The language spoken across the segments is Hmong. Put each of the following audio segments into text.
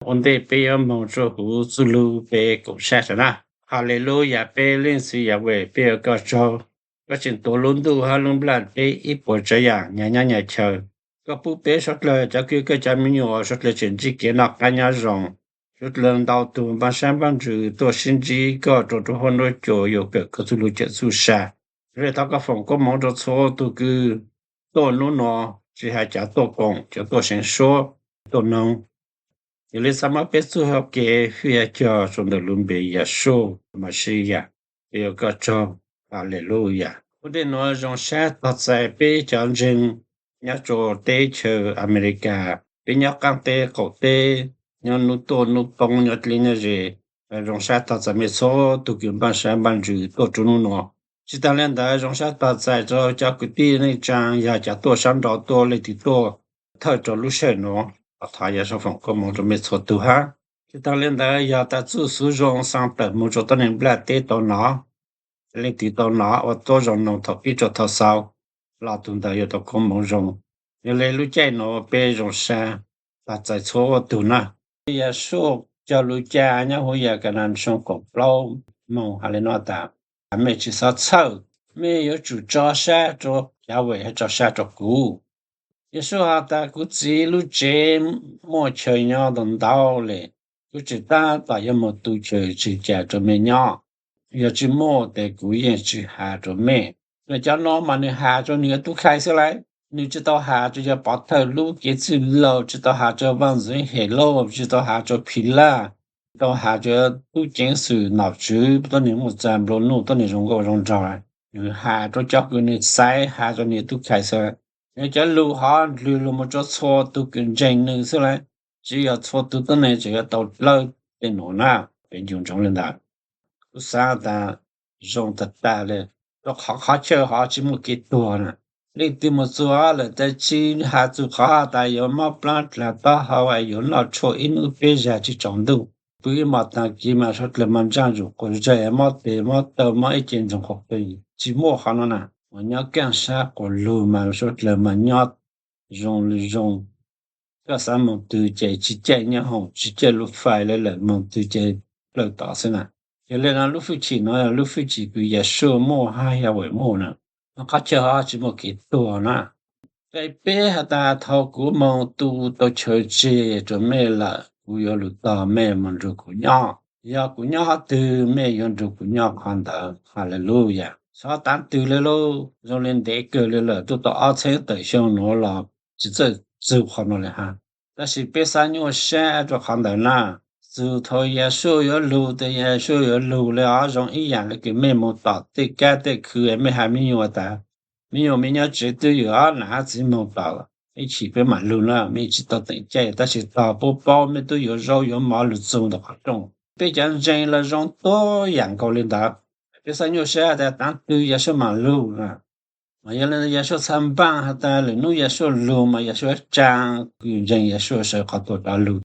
Ua ntej peb yuav moog rua huv txuj lug, peb koom sab saum na. Haleluyas, peb Leej Txiv Yahweh, peb ua koj tsaug. Koj tseem tuav lub ntuj hab lub nplajteb ib puas tsav yaam nyag nyob nyag chaw. Koj pub peb suav dlawg cov kwv koj cov me nyuam suav dlawg tseem ntsib kev noj qab nyob zoo. Suav dlawg ntau tug npaaj sab npaaj ntsws tuaj sib ntsib koj rua nruab huab nruab cua yuav kawm koj txuj lug cawm txuj sa. Yog le thov koj foom koob moov rua txhua tug kws tuaj nub nua, tsi has cov tuaj koom, cov tuaj seev suab, tuaj noog. Yog le xaav muab peb txuj hau kev hwj yam cog rua ntawm lub npe Yeshua Mashiach, peb ua koj tsaug. Haleluyas. Ua ntej nuav zoo sab tog txais peb cov ntseeg nyob rua teb chaws Amelikas, peb nyob qaab teb qaum teb, nyob nub tuaj nub poob, nyob dleb nyob ze. Zoo sab tog txais mej txhua tug kws npaaj sab npaaj ntsws tuaj rua nub nua. Tsi taag le ntawd zoo sab tog txais rua cov kwv tij neej tsaa yog cov tuaj sab nraud tuaj leej twg tuaj thawj rua lub sij hawm nuav. Thov Yeshua foom koob moov rua mej txhua tug hab. Tsi taag le ntawd yog tas txuj xuv zoo xaa tawm moog rua tuab neeg nplaj teb tau nov, leej twg tau nov ua tuab zoo noog thaum pib rua thaum xaus, los tug ntawd yuav tau koob moov zoo. Yog le lub caij nuav peb zoo sab tog txais txhua tug na. Yeshua cog lug ca nyob huv Yakanas tshooj kaum plaub moog has le nuav tas, mej tsi xob txhawj, mej yuav tsum tso sab rua Yahweh hab tso sab rua kuv. Yeshua has tas kuv Txiv lub tsev muaj chaw nyob ntau ntau le, kuv tseem tab tom yuav moog tu chaw tseg ca rua mej nyob. Yog tsi muaj tes kuv yeej tsi has rua mej. Nwg cov no mas nwg has rua nwg tub khai xwb lauj. Nwg tsi tau has rua yawg pov thawj lub kev txwj laug, tsi tau has rua Vaaj Ntxwv Helauj, tsi tau has rua Philaj, tsi tau has rua tub ceev xwm nom tswv, tuab neeg muaj txag nplua nuj, tuab neeg zoo nkauj zoo nraug. Nwg has rua cov kws nwg xaiv, has rua nwg tub khai xwb. Yog cov lug hov ndlwg lug moog rua txhua tug kws ntseeg nwg xwb lauj, tsi yog txhua tug tuab neeg tseem yuav tau dlawb tej nuav na. Peb ncu ntsoov le ntawd. Kuv xaav tas zoo tag tag le, rua qhov qhov chaw hov tsi muaj kev tuag na. Leej twg moog txug lawm tas tsi has txug qhov has tas yuav mob plaab dlaag taub hau, yuav noj tshuaj ib nub peb zag tsi tsaus ntuj, pw ib mos taag kev mas suav dlawg mas ntsaj ntsug quas zag, mob tes mob taw, mob ib ce ntsoog quas peg. Tsi muaj qhov no na. Mas nyob kaaj sab quas lug mas suav dlawg mas nyob zoo le zoo. Koj xaav moog twg ces tsi caij nyob hoom, tsi caij lub fais le lawm, moog twg ces plawg tod xwb na. Yog le no lub hwj chim no yog lub hwj chim kws Yeshua muaj hab Yahweh muaj na. Qhov chaw hov tsi muaj kev tuag na. Nqe peb has tas thaum kuv moog tu tau chaw tseg rua mej lawm, kuv yuav lug tog mej moog nrug kuv nyob. Yog kuv nyob qhov twg, mej yuav nrug kuv nyob qhov ntawd. Haleluyas. Xyov taav twg le lauj, zoo le ntev kawg le lawm, tuaj tau ob txheeb tawm xyoo nuav los tsi txawj txug qhov no le hab. Tab sis peb xaav nyuaj sab rua qhov ntawd na. Txug thaum Yeshua yuav lug, tes Yeshua yuav lug le os, zoo ib yaam le kws mej moog tom tej kab tej khw, mej has me nyuam tas, me nyuam mej nyob tsev twb ywm os, nam hab txiv moog tom ib chim peb maam lug na. Mej tsi tau teem caij, tab sis tog puab paub mej tub yuav zaub yuav mov lug txug ntawm qhov rooj. Peb cov ntseeg los zoo tuab yaam nkaus le ntawd. Peb xaav nyuaj sab tas taav twg Yeshua maam lug na. Mas yog le Yeshua txha npaaj has tas lwm nub Yeshua lug mas Yeshua tsaa kws ntseeg Yeshua sawv qhov tuag rov lug.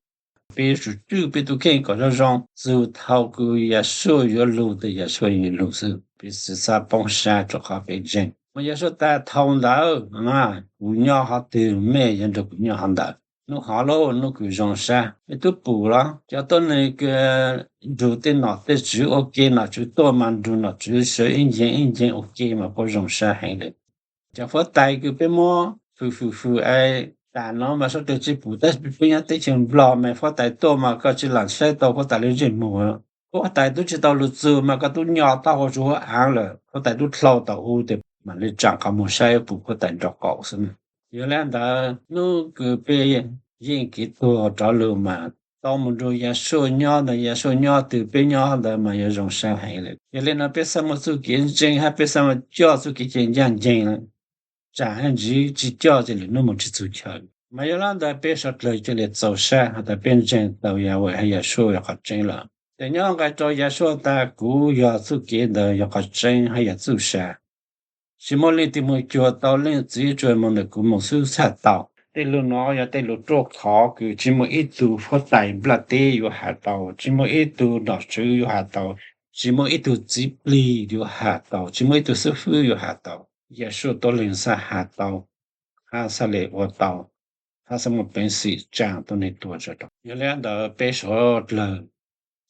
Peb yuav tsum tswj peb tug kheej kom zoo zoo, txug thaum kws Yeshua yuav lug tes Yeshua yeej lug xwb. Peb tsi xaav poob sab rua qhov peb ntseeg. Mas Yeshua tas thaum ntawd, kuv nyob qhov twg mej yuav nrug kuv nyob qhov ntawd. Nub hov lauj, nub kws zoo sab, mej tub pum los? Cov tuab neeg kws nrug tej nom tej tswv ua ke, nom tswv tuaj mas nrug nom tswv sawv ib nceeg ib nceeg ua ke mas puab zoo sab heev le. Cov fuab tais kws peb muab fwm fwm fwm es tas no mas suav dlawg tsi pum, tab sis peb nyob teb chaws Nplog mas fuab tais tuaj mas koj tsi lam saib tau fuab tais lub ntsej muag. Fuab tais tub tsi tau lug txug mas koj tub nyo taub hau rua huab aav lawm, fuab tais tub dlhau tau u tes mam le tsaa qhov muag saib pum fuab tais nraum qaum xwb. Yog le ntawd nub kws peb yeej kev tuag rov lug mas tau moog nrug Yeshua nyob ntawd, Yeshua nyob twg peb nyob ntawd mas yuav zoo sab heev le. Yog le no peb xaav muaj txuj kev ntseeg hab peb xaav muaj coj txuj kev cai ncaaj nceeg, tsaam hab ntsiv tsi coj ces lwm nub moog tsi txug chaw. Mas yog le ntawd peb suav dlawg ca le txaus sab has tas peb ntseeg tau Yahweh hab Yeshua yog qhov tseeb lawm. Ces nyob nqe rau Yeshua tas kuv yog txuj kev ntawd yog qhov tseeb hab yog txuj sa. Tsi muaj leej twg moog cuag tau Leej Txiv tsuas moog ntawm kuv moog xwb txhaj tau. Tej lug no yog tej lug ruaj khov kws tsi muaj ib tug fuab tais nplaj teb yuav has tau, tsi muaj ib tug nom tswv yuav has tau, tsi muaj ib tug txiv plig yuav has tau, tsi muaj ib tug xib fwb yuav has tau. Yeshua tuab leeg xaav has tau, hab xaav le ua tau. Tab sis muaj peev xwm tsaa tuab neeg tuag tsawv rau. Yog li ntawd peb suav dlawg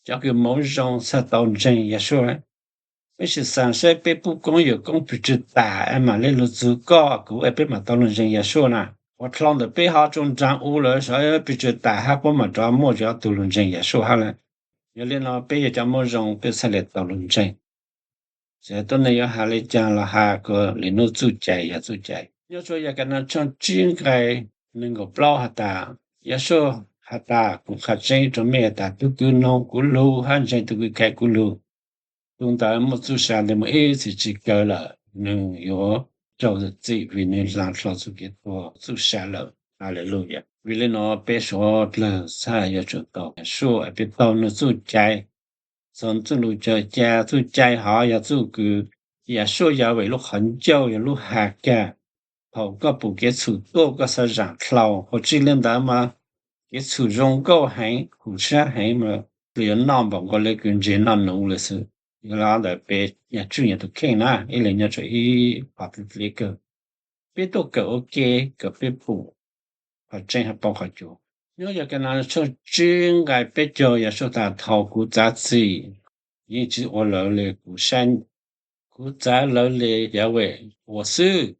cov kws moov zoo txhaj tau ntseeg Yeshua. Peb sim xaav saib peb pub koob yawm koob pes tsawg tas es mam le lug txug koj kuv es peb mam tau lug ntseeg Yeshua na. Ua dlhau ntawm peb ho tsuas nraag u lawm saib pes tsawg tas hab puab mam rov muaj cov tug lug ntseeg Yeshua hab lawm. Yog li no peb yog cov moov zoo peb txhaj le tau lug ntseeg. Txawm tuab neeg yuav has le caag los has kuas lwm nub txuj cai yog txuj cai. Nyob tsua Yakanas tshooj tsib nqai neeg nkaum plaub has tas, Yeshua has tas, kuv qha tseeb rua mej tas tug kws noog kuv lug hab ntseeg tug kws kheev kuv lug, tug ntawd muaj txuj sa ntev moog ib txhis tsis kawg lawm, nwg yuav raug txim vim nwg hlaa dlhau txuj kev tuag txuj sa lawm. Haleluyas. Vim le nuav peb suav dlawg txhaj yuav tsum tau Yeshua es peb taug nwg txuj cai. Txug txuj lug caw ca, txuj cai hov yog txuj kws Yeshua Yahweh lub qhov ncauj yog lub has kag. Thaum koj pum kev txhum tuaj koj xav zaam dlhau, ua tsi le ntawd mas kev txhum zoo nkauj heev, khum sab heev mas, yuav noj npaum nkaus le kws ntses noj nuv le xwb. Yog le ntawd peb nyag tswj nyag tug kheej na, ib leeg nyob tsua ib qhov dleb kawg. Peb tuaj kawm ua ke kom peb pum qhov tseeb hab paub qhov cuav. Nyob Yakanas tshooj tsib nqai peb caug Yeshua tas, thaum kuv txav txim yeej tsi ua lawv le kuv sab, kuv txav lawv le Yahweh ua xwb.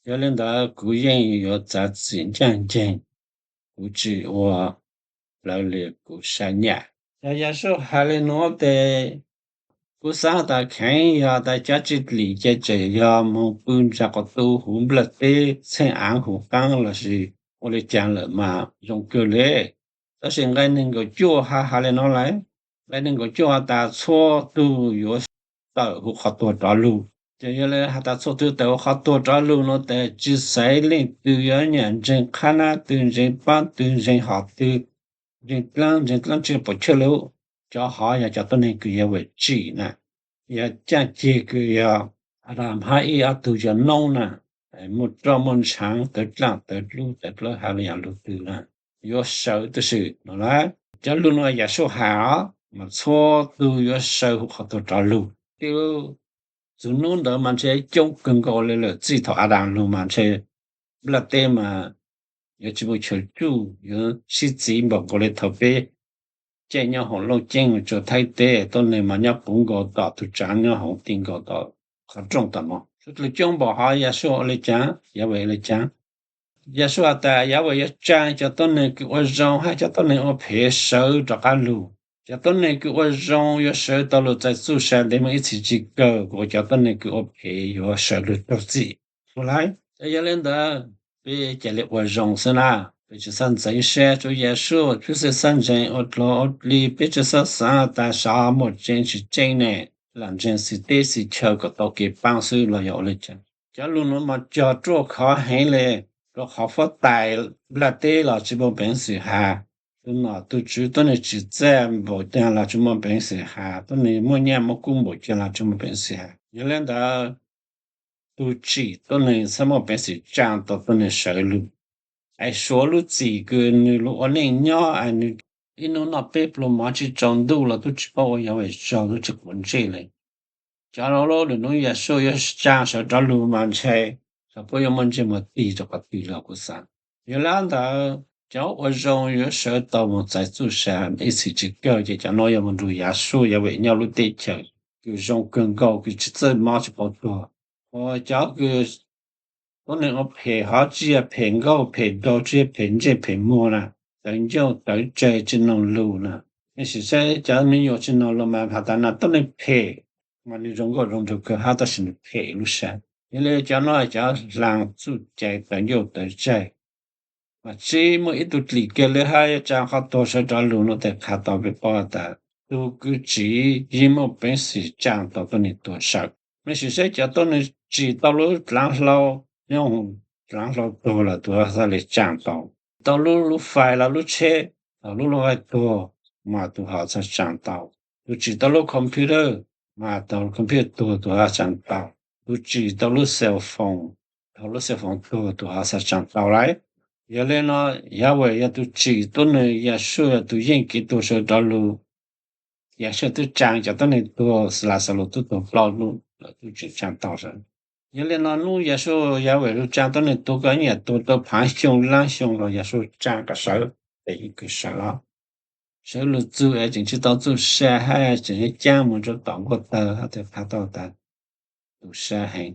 Yog le ntawd kuv yeej yuav txav txim ncaaj nceeg, kuv tsi ua lawv le kuv sab nyaj. Yog Yeshua has le nuav tes kuv xaav tas kheev yog tas cov tsi dlim ces tseem yog moog pw ntsa quas tu huv nplaj teb txheej aav huv qaab lossis ua le caag lawm mas zoo kawg le. Tab sis nqai neeg nkaum cuaj has has le nuav lawm, nqai neeg nkaum cuaj has tas txhua tug yuav tawm huv qhov tuag rov lug. Ces yog le has tas txhua tug tawm huv qhov tuag rov lug nuav tes tsi xaiv leej twg yuav nyam ntseeg qhab nab twg, ntseeg paab twg, ntseeg hom twg, ntseeg dlaab ntseeg dlaab tsi puam chawj le, cov hov yog cov tuab neeg kws Yahweh tsim na, yog caaj ceg kws yog Adas hab Ib ob tug cov noob na, muaj roj muaj ntshaav, tawv dlaaj tawv dlub tawv dlawb has le yaam lug twg na, yuav sawv tub swm no lawm. Cov lug nuav Yeshua has os mas txhua tug yuav sawv huv qhov tuag rov lug. Txug nub ntawd mas ntshe coob kawg nkaus le lawm, txij thaum Adas lug mas ntshe nplaj teb mas yuav tsi muaj chaw tsuj, yuav sib txiv npaum nkaus le thaum peb caij nyob hoov Looj Ceeb mus rua Thaib teb, tuab neeg mas nyob puv nkaus tom tug tsaav nyob hoov ti nkaus tom qhov rooj tom no. Suav dlawg coob npaum hov Yeshua ua le caag, Yahweh ua le caag? Yeshua has tas Yahweh yuav tsaa cov tuab neeg kws ua zoo hab cov tuab neeg ua phem sawv rov qab lug. Cov tuab neeg kws ua zoo yuav sawv tau lug txais txuj sa ntev moog ib txhis tsi kawg, kuas cov tuab neeg kws ua phem yuav sawv lug raug txim. Ua lawm, yog le ntawd peb ca le ua zoo xwb na. Peb tsi xaav ntxeev sab rua Yeshua, peb tsi xaav ntseeg ua dlog ua dlig, peb tsi xaav xaav tas sav muaj tseeb tsi tseeb ne, lam ntseeg xwm teb xwm chaw kom tau kev paab xwb los yog ua le caag? Cov lug nuav mas cog ruaj khov heev le, rua qhov huab tais nplaj teb los tsi muaj peev xwm has, tug nom tug tswv tuab neeg tsim txaj npaum caag los tsi muaj peev xwm has, tuab neeg muaj nyaj muaj kub npaum caag los tsi muaj peev xwm has. Yog le ntawd tug tsim tuab neeg txhaj muaj peev xwm tsaa tau tuab neeg sawv lug. Es suav lub txim kws nwg lug ua neej nyob es nwg ib nub noj peb pluag mov tsi tsaus ntuj los tub tsi paub ua Yahweh tsaug, tub tsi quav ntsej le. Cov lub lwm nub Yeshua yuav tsaa sawv rov lug mas ntshe cov puab yuav muaj ntsej muag tig rua qhov twg los kuv xaav. Yog le ntawd cov ua zoo yuav sawv tau moog txais txuj sa ib txhis tsi kawg, ces cov nuav yuav moog nrug Yeshua Yahweh nyob lub teb chaws kws zoo kawg nkaus kws tsi txawj mob tsi paub tuag. Ua cov kws tuab neeg ua phem hov tsi yog phem nkauj phem nraug tsi yog phem ntsej phem muag na, tawv ncauj tawv ntseg tsi noog lug na. Mej sim saib cov me nyuam tsi noog lug mas has tas no tuab neeg phem, mas nwg zoo nkauj zoo nraug kawg hab tab sis nwg phem lub sab. Yog le cov nuav cov hlaa txuj cai tawv ncauj tawv ntseg. Mas tsi muaj ib tug dlim kawg le hab yuav tsaa qhov tuag sawv rov lug nuav tes qha tau peb paub tas tug kws tsim yeej muaj peev xwm tsaa tau tuab neeg tuag sawv. Mej sim saib cov tuab neeg tsim tau lub dlaav hlau, nyob dlaav hlau tuag los tug hab xaav le tsaa tau. Tau lub lub fais los lub tsheb, thaum lub lub fais tuag mas tug hab xaav tsaa tau. Tug tsim tau lub computer mas thaum computer tuag tug hab tsaa tau. Tug tsim tau lub cell phone, thaum lub cell phone tuag tug hab xaav tsaa tau lawm. Yog le no Yahweh yog tug tsim tuab neeg, Yeshua yog tug yeej kev tuag sawv rov lug. Yeshua tub tsaa cov tuab neeg tuag, Laxalus tub tuag plaub lub los tub tseem tsaa tau sawv. Yog li no hnub Yasua Yahweh lug tsaa tuab neeg tug koj yeej yog tug tau phaav xyoo laab xyoo los Yasua tsaa kom sawv, tes yeej kws sawv los. Sawv lug txug es tseem tsi tau txuj sa hab tseem caab moog rua tom nkuaj tawg hab tawg phaj tau tas tug sa heev.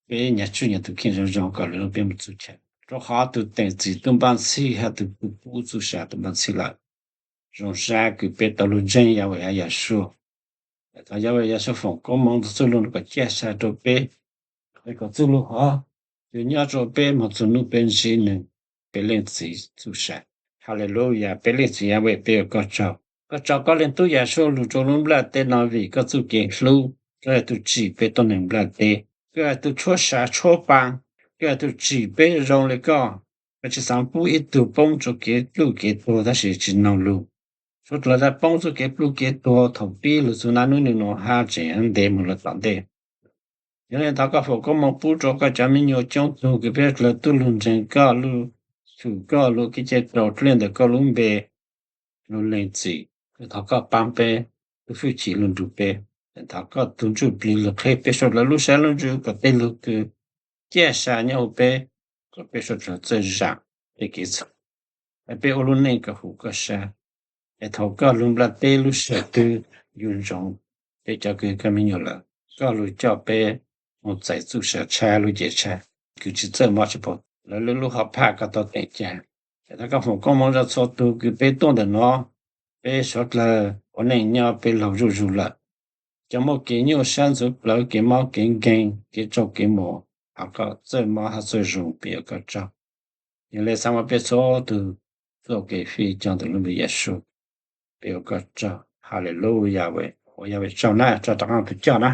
Peb nyag tsuj nyag tug kheej zoo zoo kom lug lug peb moog txug chaw, rua qhov tug teem txim tub npaaj ntxhib hab tug pub txuj sa tub npaaj ntxhib lawm. Zoo sab kws peb tau lug ntseeg Yahweh hab Yasua. Thov Yahweh Yasua foom koob moov txug txuj lug kom ciaj sa rua peb, es kom txuj lug hov, tug nyob rua peb moog txug nub peb ntsib nwg, peb leej txiv txuj sa. Haleluya, peb leej txiv Yahweh peb ua koj tsaug. Koj tso koj leej tub Yasua lug rua lub nplaj teb no vim koj txuj kev hlub, koj yog tug tsim peb tuab neeg nplaj teb, koj yog tug tshuab sa tshuab paa, koj yog tug tsim peb zoo le koj. Koj tsi xaav pub ib tug poob rua kev pluj kev tuag tab sis tsi noog lug. Suav dlawg tas poob txuj kev pluj kev tuag thaum pib lug txug naj nub nwg nuav hab tseem ntev moog lug tom ntej. Yog le thov koj foom koob moov pub rua koj cov me nyuam coob tug kws peb suav dlawg tub lug ntseeg koj lug, tshum koj lug kev cai raus dlej ntawm koj lub npe lug lees txim. Thov koj paab peb, lub hwj chim lug nrug peb. Thov koj tug Ntsujplig lug qheb peb suav dlawg lub sab lub ntsws kom tej lug kws ciaj sa nyob huv peb, kom peb suav dlawg txawj zaam tej kev txhaum, es peb ua lub neej kom huv koj sab. Es thaum koj lug nplaj teb lub sij hawm twg yug ntsoov peb cov kws koj me nyuam lawm, koj lug coj peb moog txais txuj sa tshab lub cev tshab kws tsi txawj mob tsi paub lawv lub hom phaj koj tau teem caag. Es thov koj foom koob moov rua txhua tug kws peb tuaj ntawm nuav, peb suav dlawg ua neej nyob peb laug zuj zug lawm. Cov muaj kev nyuaj sab ntxuv plawv, kev mob kev nkeeg, kev tsaug kev muag, thov koj txawj mob hab txawj zoo, peb ua koj tsaug. Yog le xaav moog peb txhua tug txuj kev fij coj ntawm lub npe Yasua, peb ua koj tsaug. Haleluya, ua Yahweh tsaug na, tsaug rov qaab tug coj na.